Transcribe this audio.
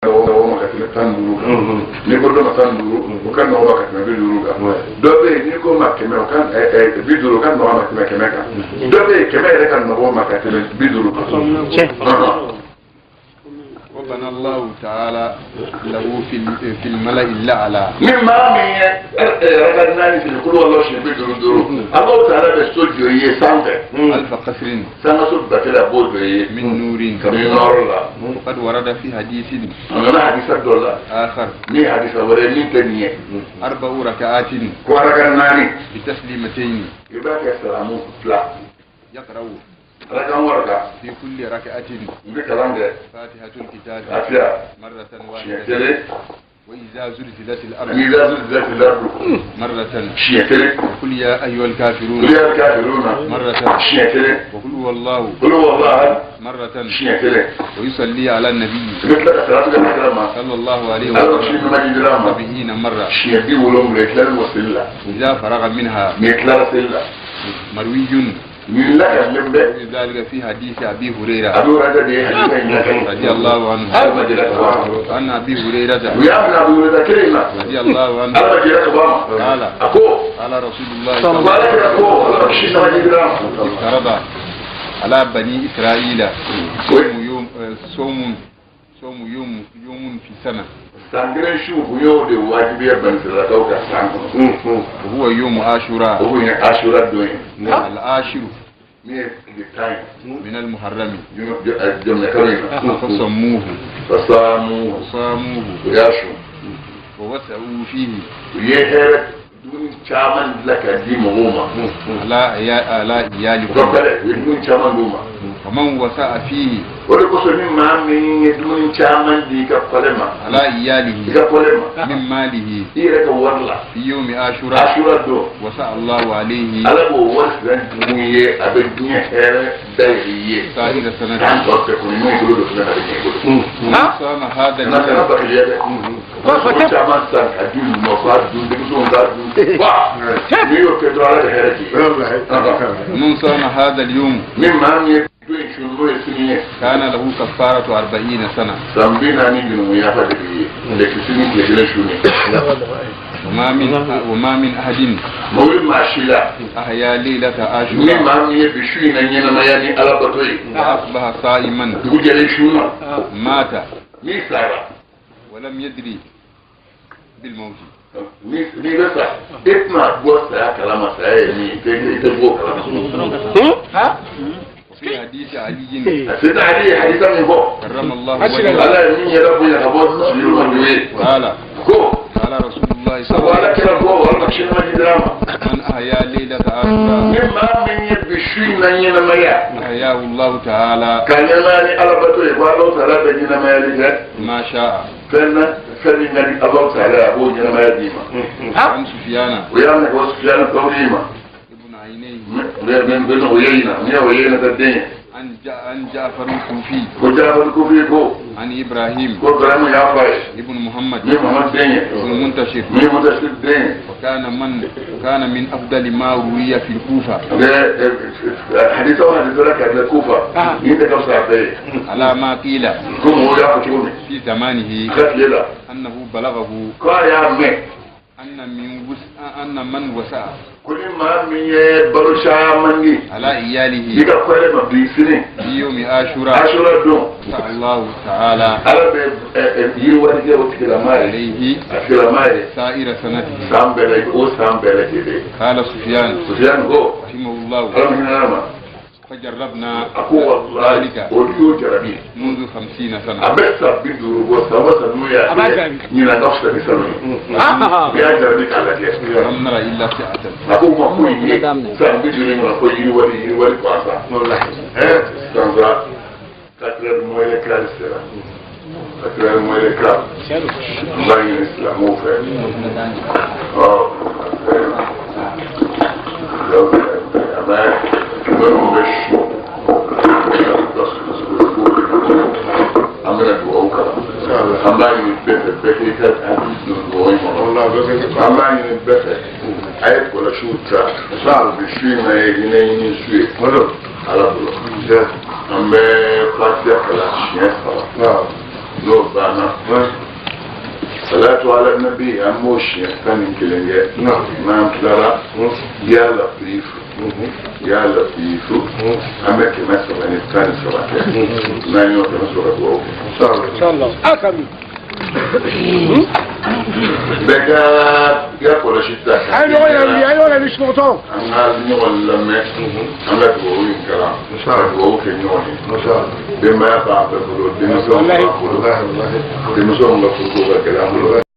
Nɔgɔ ma ka tɛmɛ 15 kan. N'i ko dɔ ma 15, o ka nɔgɔ ma ka tɛmɛ 50 kan. Dɔ bɛ yen, n'i ko ma 100, o ka 50, o ka nɔgɔ ma tɛmɛ 100 kan. Dɔ bɛ yen, 100 yɛrɛ ka nɔgɔ ma ka tɛmɛ 50 kan. وبنى الله تعالى له في الملأ الأعلى. Ni maa min ye raka naani seli kulu wala siɲɛ 55, Alahu taala bɛ so jɔ i ye sanfɛ. ألف قصر. Sangaso 1000 a b'o jɔ i ye. من نور. Kabini nɔɔrɔ la. وقد ورد في حديث A nana hadisa dɔ la. آخر. Min ye hadisa wɛrɛ ye min tɛ nin ye. 4 ركعات. Ko raka naani. بتسليمتين. I b'a kɛ salamu fila. يقرأ Raka wɔɔrɔ في كل ركعة n bɛ kalan kɛ. فاتحة الكتاب Lafiya. مرة Siɲɛ واحدة kelen. وإذا زلزلت Ani الأرض إذا زلزلت الأرض مرة siɲɛ kelen. وقل يا أيها الكافرون قل يا الكافرون مرة siɲɛ kelen. وقل هو الله قل هو الله أحد مرة siɲɛ kelen. ويصلي على النبي I bɛ tila ka salatu kɛ kira ma. صلى الله عليه Ala kisi وسلم nɛɛma jira ma. 70 مرة Siɲɛ 70 i tilalen kɔ seli la. إذا فرغ منها. N'i tilara seli la. مروي Nin lakalilen bɛ. ذلك في حديث أبي هريرة Abu Hurairah de ye hadisa in lakali. رضي الله عنه. Ala ma jira ka bɔ a ma. عن أبي هريرة U y'a minɛ Abu Hurairah kelen in na. رضي الله عنه Ala ma jira ka bɔ a ma. قال A ko. قال رسول الله Ko صلى الله Ala عليه kira ko Ala ma kisi nɛɛma jira ma. وسلم افترض على بني إسرائيل صوم يوم صوم يوم يوم في سنة. San kelen su kun y'o de wajibiya banisiralakaw kan san kɔnɔ. وهو يوم عاشوراء. O kun ye Asura don ye. العاشر Min ye tile 10 ye. من المحرم. Jɔnminɛ kalo in na. فصموه. Fasamu. وصاموه. U y'a sun. ووسعوا فيه. U ye hɛrɛ dumuni caman dilan ka di mɔgɔw ma. على على U ka إيالكم. kɛlɛ, u ye dumuni caman d'u ma. ومن وسع فيه O de kosɔn ni maa min ye dumuni caman di i ka kɔlɛ ma. على I إياله ka kɔlɛ ma. من ماله I yɛrɛ ka wari la. في يوم عاشوراء Asura don. وسع الله عليه Ala b'o wari sira jugu ye, a bɛ diɲɛ hɛrɛ dayɛlɛ i ye. سائر K'an سنة. tɔ bɛɛ kɔni n'o bolo don fana a bɛ ɲɛ i bolo. ومن صام هذا Kana اليوم bakariya dɛ. Sogo caman san ka di olu ma, k'a dun, denmisɛnw k'a dun. Wa n'i y'o kɛ dɔrɔn, Ala bɛ hɛrɛ k'i ye. ومن صام هذا اليوم Ni maa min ye don in sun, n'o ye sini ye. كان له كفارة 40 سنة. San 40 jurumu yafa de b'i ye. Tile sini tile kelen sun ye. وما من أحد Mɔgɔ bɛ maa si la. أحيا ليلة Ni عاشوراء maa min ye bi su in na ɲɛnamaya ni Ala bato ye. وأصبح صائما Dugu jɛlen sun na. مات N'i sara. ولم يدري بالموت. N'i bɛ sa, e tɛna bɔ saya kalama, saya ye min ye, i tɛ bɔ o kalama. وفي حديث علي Sida Ali ye hadisa min fɔ. كرم الله وجهه Ala ye min yɛrɛ bonya ka bɔ siyɔrɔ ma ye. قال Ko قال رسول الله صلى sabu الله Ala عليه kira وسلم ko wala kisi ma jira ma. من أحيا ليلة عاشوراء Ni maa min ye bi su in na ɲɛnamaya. أحياه الله تعالى Ka ɲɛnamaya ni Ala bato ye, ko Ala taala bɛ ɲɛnamayali kɛ. ما شاء. Fɛn na fɛn min ka di Ala taala ye, a b'o ɲɛnamaya d'i ma. عن سفيان O y'a minɛ ka bɔ Sufiyana Tawuri ma. ابن عينيه Bɛ o ye ɲina, ni o ye ɲina ka den ye. عن جعفر الكوفي Ko Jafar Kufi ko. عن إبراهيم Ko Ibrahima y'a fɔ a ye. ابن محمد Ni Muhammad den ye. ابن منتشر Ni Mutasir den ye. وكان من كان من أفضل ما روي في الكوفة. Hadisa o hadisa la ka bila Kufa. Nin de ka fisa a bɛɛ ye. على ما قيل Ko mɔgɔw y'a fɔ cogo min. في زمانه A ka tile la. أنه بلغه K'a y'a mɛn. أن من وسع Ko ni maa min ye balo caman di. على I إياله ka kɔlɛ ma bi sini. في يوم عاشوراء Asura don. وسع الله تعالى Ala bɛ yiriwali kɛ o tigilama ye. عليه A tigilama ye. سائر سنته. San bɛɛ lajɛlen, o san bɛɛ lajɛlen. قال سفيان Sufiyani ko. رحمه الله Ala ma hinɛ a ma. فجربنا A ko walahi ذلك o y'o jarabi. منذ 50 A سنة. bɛ san 50 bɔ, san o san n'u y'a A b'a kɛ jaabi. ɲinan ka fisa ni sanu ye. U y'a jarabi k'a lajɛ. لم نرى إلا سعة. A ko ma ko ye san 50 in kɔnɔ ko yiriwali yiriwali gansan. Sisan sa 4 heures moins le quart sera. 4 heures moins le quart. N b'a ɲini silamɛw fɛ. Ɔ donc a bɛ minnu bɛ su an bɛna dugawu kalan. An b'a ɲini bɛɛ fɛ, bɛɛ k'i ka hakili don dugawu in kɔnɔ. An b'a ɲini bɛɛ fɛ, a ye kɔlɔsiw ta bi su in na ye hinɛ ɲini su ye Ala bolo. An bɛ fatiya kalan siɲɛ saba. N'o N'o banna, salatu ala nabi, an b'o siɲɛ 11 kɛ. N'an tilara, ya latifu ya latifu, an bɛ 313 kɛ. N'an y'o kɛ, an bɛ sɔrɔ ka dugawu kɛ. Bɛɛ ka i ka kɔlɔsi ta. A ye ɲɔgɔn yɛrɛ wuli, a ye ɲɔgɔn yɛrɛ wuli sunɔgɔtɔ. An ka ɲɔgɔn lamɛn, an ka dugawu in kalan, ka dugawu kɛ ɲɔgɔn ye. Denbaya b'an bɛɛ bolo, denmisɛnw b'an bolo, denmisɛnw ka furuko ka gɛlɛn an bolo.